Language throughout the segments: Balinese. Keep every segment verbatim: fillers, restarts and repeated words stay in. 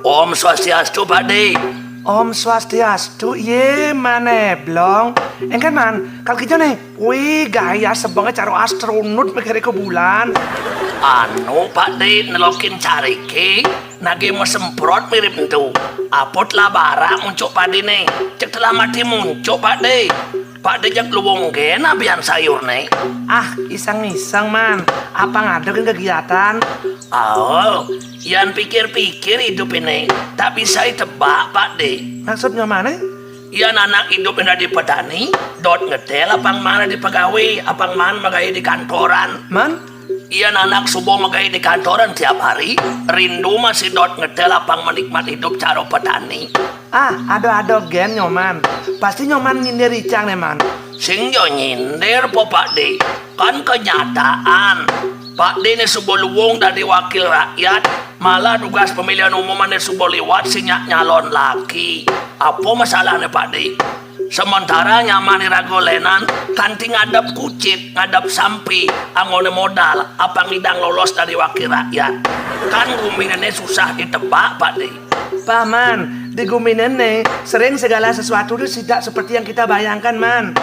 Om Swastiastu, Pakde. Om Swastiastu, ye mane blong. Engken man, kal kijo ne, wih gaya sebenge caro astronot mikire ke bulan. Anu, Pakde, nelokin carike, nage mesemprot mirip entu. Apot labara muncuk padine. Cek telah mati muncuk, Pakde. Pakde jak luwung gen abian sayurne. Ah, iseng-iseng man. Apang ada gen kegiatan? Oh, yan pikir-pikir idup ini tak bisa ditebak, Pakde. Maksudnya mana? Yan anak idup ini di petani, dot ngetel apang mana di pegawai, apang man megai di kantoran. Man? Yan anak subuh megai di kantoran tiap hari, rindu masih dot ngetel apang menikmat hidup caro petani. Ah, ado-ado gen Nyoman. Pasti Nyoman nyindir icang ne man. Sing jo nyindir po, Pakde. Kan kenyataan. Pakde ne subuh luwung dadi wakil rakyat. Malah dugas pemilihan umum ane subuh liwat sing nyak nyalon lagi. Apa masalahne, Pakde? Sementara nyaman iraga lenan kanti ngadep kucit, ngadep sampi, anggone modal, apang idang lolos dadi wakil rakyat. Kan guminene susah ditebak, Pakde. Paman, di guminene sering segala sesuatu itu tidak seperti yang kita bayangkan, Man.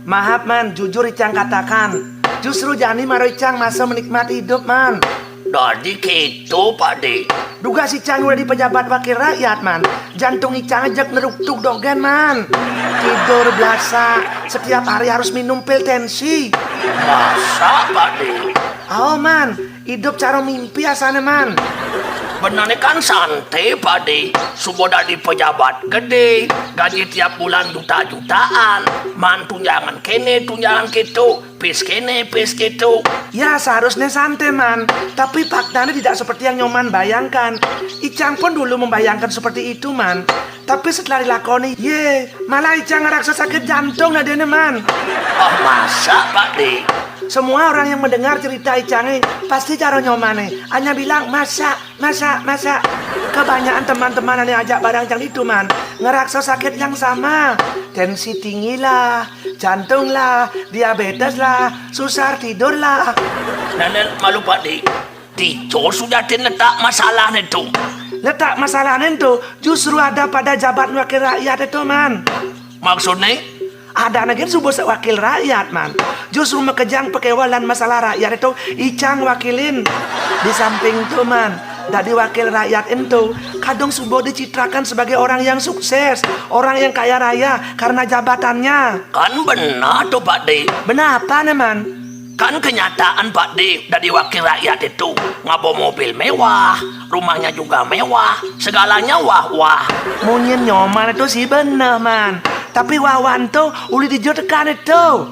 Maaf, Man, jujur icang katakan. Justru jani maro icang masa menikmati hidup, Man. Dadi keto, Pakde. Dugas icang udah di pejabat wakil rakyat, Man. Jantung icang ajak neruktuk dogen, Man. Tidur belasa, setiap hari harus minum pil tensi. Masa, Pakde? Oh, Man, hidup caro mimpi asane, Man. Benane kan sante, Pakde. Subuh dadi pejabat gede, gaji tiap bulan juta-jutaan. Man tunjangan kene, tunjangan keto. Pis kene, pis keto. Ya, seharusnya sante, Man. Tapi faktanya tidak seperti yang Nyoman bayangkan. Icang pun dulu membayangkan seperti itu, Man. Tapi setelah dilakoni, ye, malah Icang ngerasa sakit jantung nadene, Man. Oh, masa, Pakde? Semua orang yang mendengar cerita Icange pasti caro Nyomane. Hanya bilang, masa, masa, masa. Kebanyakan teman-teman ane ajak barang cang itu, Man, ngeraksa sakit yang sama. Tensi tinggi lah, jantung lah, diabetes lah, susah tidur lah. Nenen malu, Pakde. Tico sujatin letak masalahne tu. Letak masalahne tu justru ada pada jabat wakil rakyat itu, Man. Maksudne? Ada nagin subuh wakil rakyat, Man. Justru makejang pakewalan masalah rakyat itu Icang wakilin. Di samping tu, Man, dadi wakil rakyat ento kadung subuh dicitrakan sebagai orang yang sukses, orang yang kaya raya karena jabatannya. Kan benar tu, Pakde. Benar apa ne, Man? Kan kenyataan, Pakde, dadi wakil rakyat itu ngaba mobil mewah, rumahnya juga mewah, segalanya wah-wah. Munyin Nyoman itu sih benar, Man. Tapi wah-wah ento uli dija tekan itu.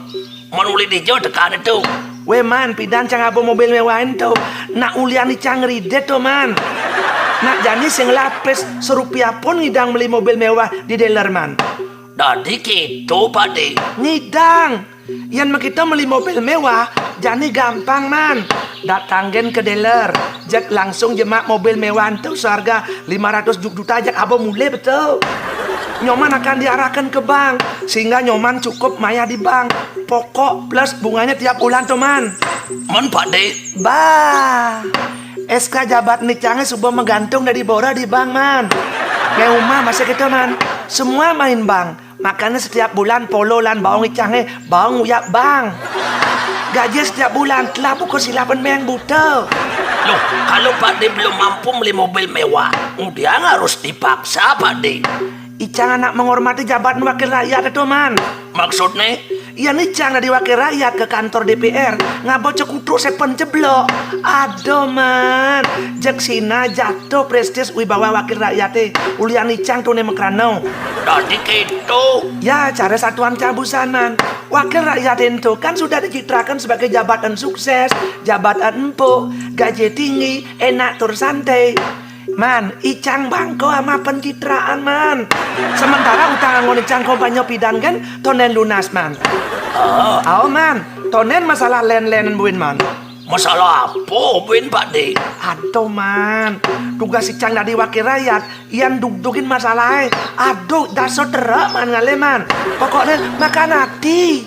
Mun uli dija tekan itu? Weh, Man, pidan cang ngaba mobil mewah ento. Nak ulian Icang ngridit tu, Man. Nak jani sing lapis serupiah pun ngidang meli mobil mewah di dealer, Man. Dadi keto, Pakde. Ngidang. Yan makita meli mobil mewah, jani gampang, Man. Datangin ke dealer, jeg langsung jemak mobil mewah ento seharga lima ratus juta, jeg aba mule betul. Nyoman akan diarahkan ke bank, sehingga Nyoman cukup mayar di bank. Pokok plus bunganya tiap bulan tu, Man. Man, Pakde. Bah, S K jabat Icangnya suba magantung dadi boro di bank, Man. Main rumah masih kita, Man. Semua main bank. Makanya setiap bulan polo lan baong Icangnya, baong uyak bank. Gaji setiap bulan telah buku silapan meng buta. Loh, kalau Pak D belum mampu beli mobil mewah, dia harus dipaksa, Pak D. Icang anak menghormati jabatan wakil rakyat itu, Man. Maksudnya? Yan icang dadi wakil rakyat ke kantor D P R, ngaba cekutuk sepen ceblok. Aduh, Man. Jeg sina jatuh prestis wibawa wakil rakyate. Ulian icang tune mekrano. Dadi keto. Ya, cara satuan cabusan, Man. Wakil rakyat ento kan sudah dicitrakan sebagai jabatan sukses, jabatan empuk, gaji tinggi, enak tur santai. Man, icang bangko ama pencitraan, Man. Sementara utang anggon icang kompanya pidan kan tonden lunas, Man. Oh, ao, Man. Tonden masalah len-lenen buin, Man. Masalah apa buin, Pak D? Aduh, Man. Tugas icang dadi wakil rakyat, yan dugdugin masalahe. Aduh, daso terak, Man, ngale, Man. Pokokne makan ati.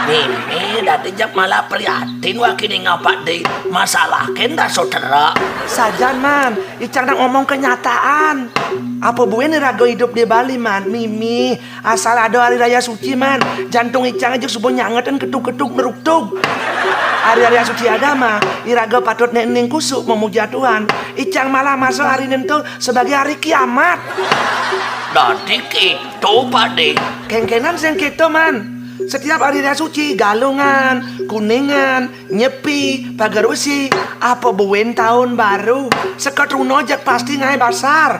Mimi, dadi jeg malah prihatin waki ninga Pak D. Masalah ken daso terak. Sajan, Man. Icang nak ngomong kenyataan. Apa buin iraga idup di Bali, Man? Mimi, asal ada hari raya suci, Man, jantung icang aja subuh nyangetan ketuk-ketuk meruktuk. Hari raya suci agama, iraga patut nek ning kusuk memuja Tuhan. Icang malah masuk hari nento sebagai hari kiamat. Dadi keto, Pak D. Kengkenan sing keto, Man. Setiap hari raya suci, Galungan, Kuningan, Nyepi, Pagar Besi, apa buin tahun baru, seka truna jeg pasti ngae basar.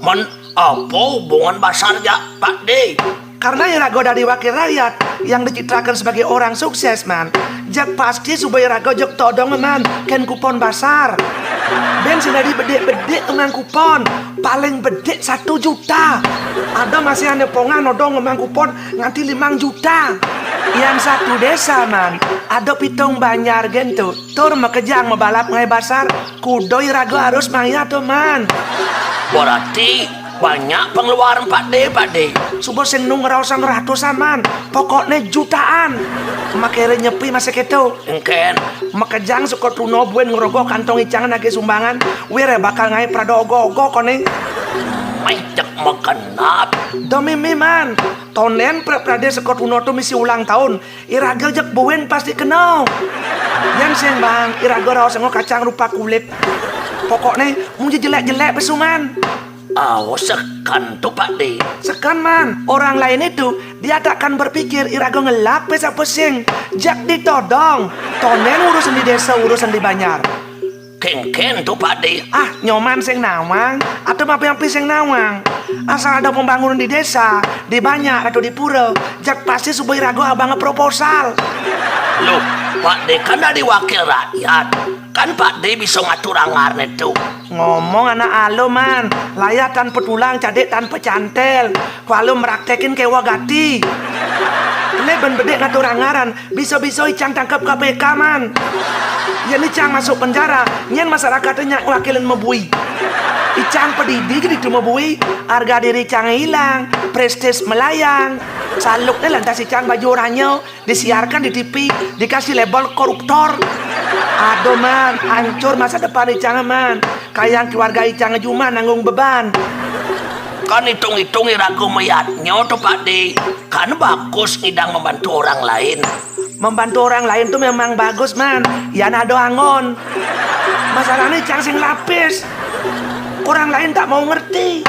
Man, apa hubungan basar jak, Pak D? Karena iraga dadi wakil rakyat yang dicitrakan sebagai orang sukses, Man. Jeg pasti suba iraga jeg todong, Man, ken kupon basar. Ben sing dadi bedik-bedik ngemang kupon, paling bedik satu juta. Ada masih ane pongah nodong ngemang kupon nganti limang juta. Yang satu desa, Man, ada pitung banjar gentu. Tur makejang mabalap ngae basar, kudu iraga harus mayah to, Man. Berarti banyak pengeluaran Pak D, Pak D. Suba sing nu ngraosang ratusan, Man. Pokokne jutaan. Makere Nyepi masih keto. Engken. Makejang seka truna buin ngerogoh kantong icang nagih sumbangan, wire bakal ngae prada ogoh-ogoh kone. Mai cek makenap. Demi mi, Man. Tonden pra-, prade seka truna tu misi ulang tahun. Iraga jeg buin pasti kena. Yan sing bang, iraga raos ngo kacang rupa kulit. Pokokne, mun jelek-jelek pesu, Man. Au, seken tu, Pak D. Seken, Man. Orang lain itu, dia tak akan berpikir iraga ngelap pe sapa sing. Jeg ditodong. Tonden urusan di desa, urusan di banjar. Kengken tu, Pak D. Ah, nyoman sing nawang, atau mapi-mapi sing nawang. Asal ada pembangunan di desa, di banjar atau di pura, jeg pasti suba iraga abang proposal. Loh, Pak D kan dadi wakil rakyat. Kan Pak D bisa ngatur anggarne tu. Ngomong anak alo, Man. Layah tanpa tulang, cadik tanpa cantel. Kuala meraktekin kewa gati. Le ben bedik ngatur anggaran, bisa-bisa icang tangkep K P K, Man. Yen icang masuk penjara, nyen masyarakat nyak ngwakilin mebui. Icang pedidi ke ditu mebui, harga diri icang hilang, prestis melayang. Salukne lantas icang baju oranye, disiarkan di T V, dikasih label koruptor. Aduh, Man, hancur masa depan icang, Man. Kayang keluarga icang juma nanggung beban. Kan hitung-hitung iraga mayatnya tu, Pak D. Kan bagus ngidang membantu orang lain. Membantu orang lain tu memang bagus, Man. Yan ada angon. Masalahnya icang sing lapis. Orang lain tak mau ngerti.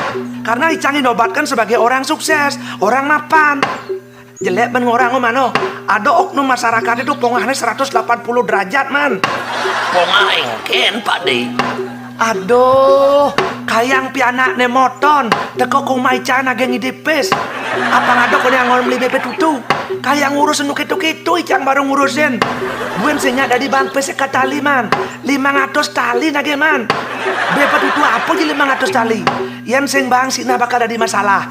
Karena icang dinobatkan sebagai orang sukses, orang mapan. Jelek ben ngorang mano. Ada oknum masyarakat itu pongahne seratus delapan puluh derajat, Man. Pongah engken, Pak D. Aduh, kayang pianakne moton, teko kumai cana geng idipis. Apa ngadok kone angon beli bebek tutu? Kayang ngurus nu ketu-ketu icang baru ngurusin. Buen senyak dadi bang pes eka tali, Man. Limang atus tali nage, Man. Bebek tutu apa je limang atus tali? Yan sing bang sina bakal dadi masalah.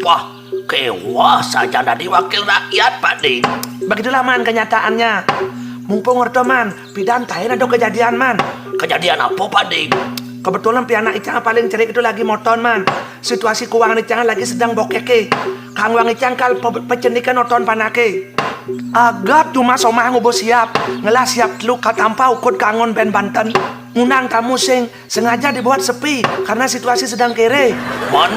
Wah, kewah saja dadi wakil rakyat, Pak D. Begitulah, Man, kenyataannya. Mumpung ngerti, Man, pidan tahen ada kejadian, Man. Kejadian apa, Pak D? Kebetulan pianak icang paling cerik itu lagi moton, Man. Situasi keuangan icang lagi sedang bokeke. Kang wang icang kal pe-, pecendikan oton panake. Agap cuma somah ngubuh siap, ngelah siap teluk katampa ukud kangon ben banten. Ngundang tamu sing sengaja dibuat sepi karena situasi sedang kere. Mon?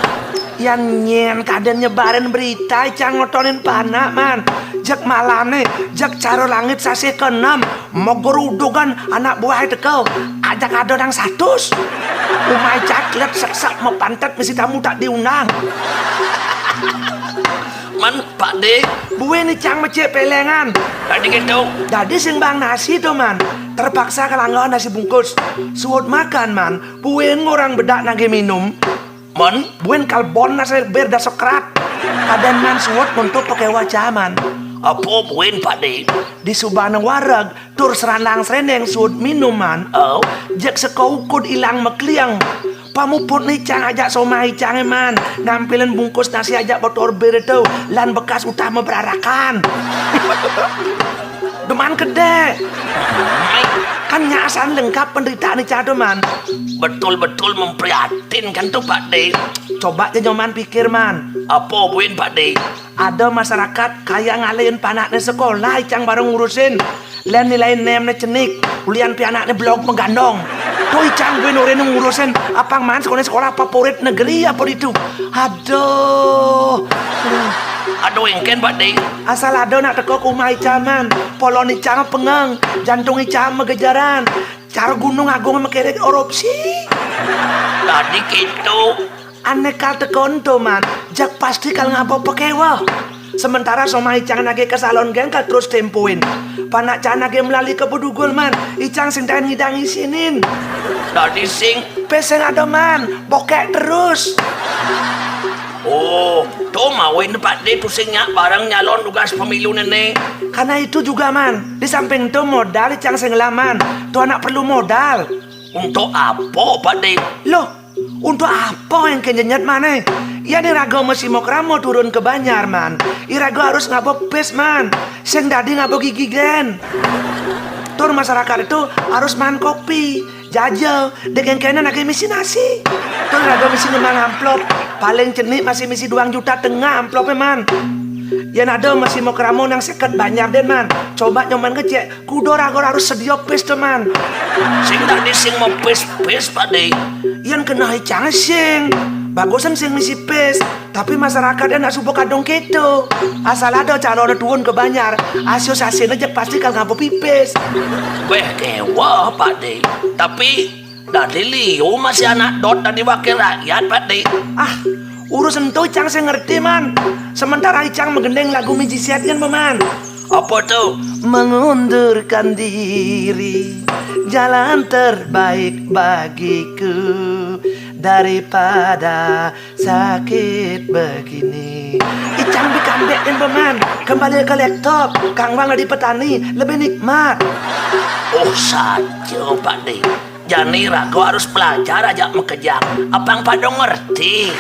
Yan nyen kaden nyebarin berita, icang ngotonin panak, Man. Jeg malane, jeg cara langit sasih keenem, moga rudugan anak buah teka, ajak ada nang satus. Umah icang klet seksek mepantet misi tamu tak diundang. Man, Pak De. Buin icang mecik pelengan. Tadi gitu. Dadi sing bang nasi to, Man. Terpaksa kelanggahan nasi bungkus. Suut makan, Man. Buin ngorang bedak nagih minum. Man, buin kalbon nasi bir dasokrat. Kaden, Man, suut untuk pakai wajah, Man. Apa buin, Pak De? Di subana wareg, tur serandang srendeng suut minum, Man. Oh. Jeg seka ukud ilang makliang. Pamuput icang ajak somah icang, Man, ngampilin bungkus nasi ajak botol bir to, lan bekas utah mabrarakan. Demen kedek. Kan nyasan lengkap penderitaan icang to, Man. Betul-betul memprihatinkan to, Pak De. Coba ja nyoman pikir, Man. Apa buin, Pak De? Ada masyarakat kaya ngalihin panakne sekolah, icang bareng ngurusin. Len nilai nemne cenik, ulian pianakne blog megandong. To icang buin orahang ngurusin, apang, Man, sekolah, sekolah favorit negeri apa ditu. Aduh. Aduh, engken, Pak De. Asal ada nak teka ke umah icang, Man. Polon icang pengeng, jantung icang magejaran. Cara Gunung Agung makerek erupsi. Tadi gitu. Ane kal teka ento, Man, jeg pasti kal ngaba pakeweh. Sementara somah icang nagih ke salon geng kal terus tempoin. Panak cang nagih melali ke bedugul, Man, icang sing tain ngidang isinin. Dadi sing. Pis sing ada, Man, bokek terus. Oh, to mawen, Pak De, tusing nyak bareng nyalon tugas pemilu nene. Karena itu juga, Man, di samping to modal icang sing ngelaman, to anak perlu modal. Untuk apa, Pak De? Loh, untuk apa engken jenyet, Man, eh? Yan iraga masih mau krama turun ke Banjar, Man, iraga harus ngaba pis, Man. Sing dadi ngaba gigi gen. Tur masyarakat itu harus mangan kopi, jaja, dek engkene nagih misi nasi. Tur iraga misi nyemang amplop. Paling cenik masih misi duang juta tengah amplopnya, Man. Yan ada masih mau krama nang seket Banjar den, Man. Coba nyoman ngecek, kuda raga harus sedia pis to, Man. Sing dadi sing mepis-pis, Pak De. Yan kena icang sing. Bagusan sing misi pis. Tapi masyarakat nak suba kadung keto. Asal ada calon turun ke Banjar, asosiasine jeg pasti kal ngaba pipis. Weh, keweh, Pak De. Tapi dadi liu masih anak dot dadi wakil rakyat, Pak De. Ah, urusan to icang sing ngerti, Man. Sementara icang magending lagu miji siat kan, Man. Apa to? Mengundurkan diri, jalan terbaik bagiku daripada sakit begini. Icang bikambek den, Man. Kembali ke laptop, kang bang dadi petani, lebih nikmat. Oh, saja, Pak De. Jani raga harus belajar ajak makejang. Apang pada ngerti.